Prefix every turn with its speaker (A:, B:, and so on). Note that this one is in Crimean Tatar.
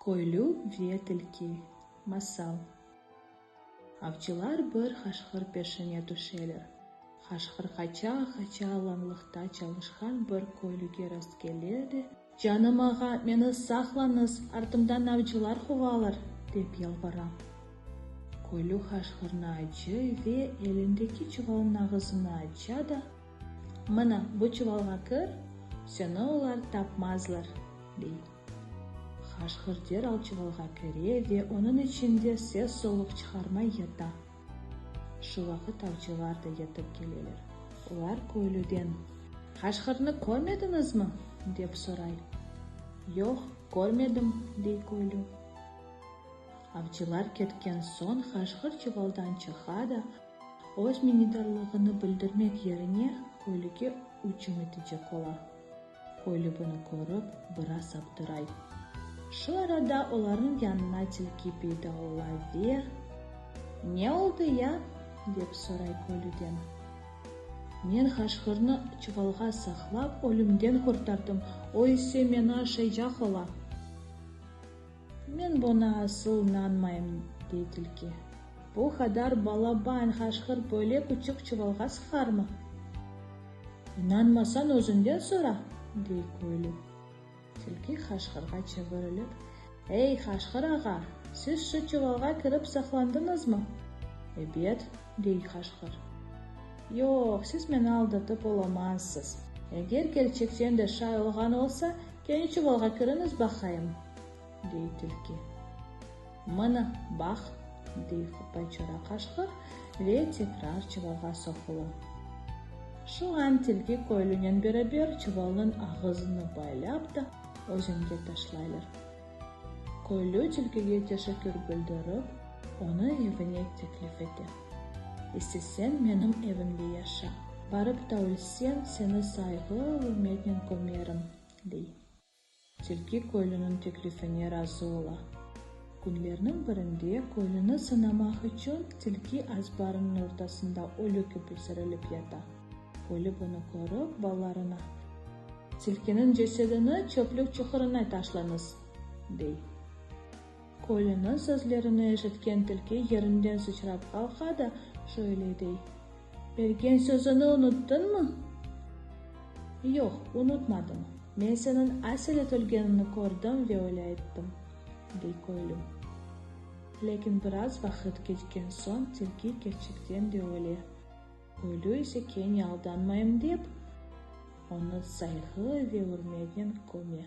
A: Köylü ve tilki. Masal. Avcılar bir qaşqır peşine tüşeler. Qaşqır qaça-qaça alanlıqta çalışqan bir köylüge rastkele de, Canım ağa, meni saqlañız, artımdan avcılar quvalar, dep yalvara. Köylü qaşqırnı acıy ve elindeki çuvalnıñ ağızını aça da, Mına, bu çuvalğa kir, seni olar tapmazlar, dey. Qaşqır deral çuvalğa kire ve onıñ içinde ses-soluq çıqarmay yata. Şu vaqıt avcılar da yetip keleler. Olar köylüden, Qaşqırnı körmediñizmi? dep soray. Yoq, körmedim, dey köylü. Avcılar ketken soñ qaşqır çuvaldan çıqa da, öz minnetdarlığını bildirmek yerine köylüge ücüm etecek ola. Köylü bunı körip, biraz abdıray. Şu arada olarnıñ yanına tilki peyda ola ve, Ne oldı ya? dep soray köylüden. Men qaşqırnı çuvalğa saqlap, ölümden qurtardım, o ise meni aşaycaq ola. Men buña asıl inanmayım, dey tilki. Bu qadar balaban qaşqır böyle küçük çuvalğa sığarmı? İnanmasañ özünden sora, dey köylü. Tilki qaşqırğa çevirilip, Ey, qaşqır ağa, siz şu çuvalğa kirip saqlandıñızmı? Ebet, dey qaşqır. Yoq, siz meni aldatıp olamazsız. Eger kerçekten de şay olğan olsa, kene çuvalğa kiriñiz baqayım, dey tilki. Mına, baq, dey qopayçora qaşqır ve tekrar çuvalğa soqula. Şu an tilki köylünen beraber çuvalnıñ ağızını baylap da özenge taşlaylar. Köylü tilkige teşekkür bildirip, onı evine teklif ete. İsteseñ, menim evimde yaşa. Barıp ta ölseñ, seni sayğı-ürmetnen kömerim, dey. Tilki köylüniñ teklifine razı ola. Künlerniñ birinde köylüni sınamaq içün tilki azbarınıñ ortasında ölü kibi serilip yata. Köylü bunı körip, balalarına, Tilkiniñ cesedini çöplük çuqurına taşlañız, dey. Köylüniñ sözlerini eşitken tilki yerinden sıçrap qalqa da, şöyle dey, Bergen sözüni unuttıñmı? Yoq, unutmadım. Men seniñ aselet ölgeniñni kördim ve öyle ayttım, dey köylü. Lâkin biraz vaqıt keçken soñ tilki kerçekten de öle. Köylü ise kene aldanmayım dep, onı sayğı ve ürmetnen köme.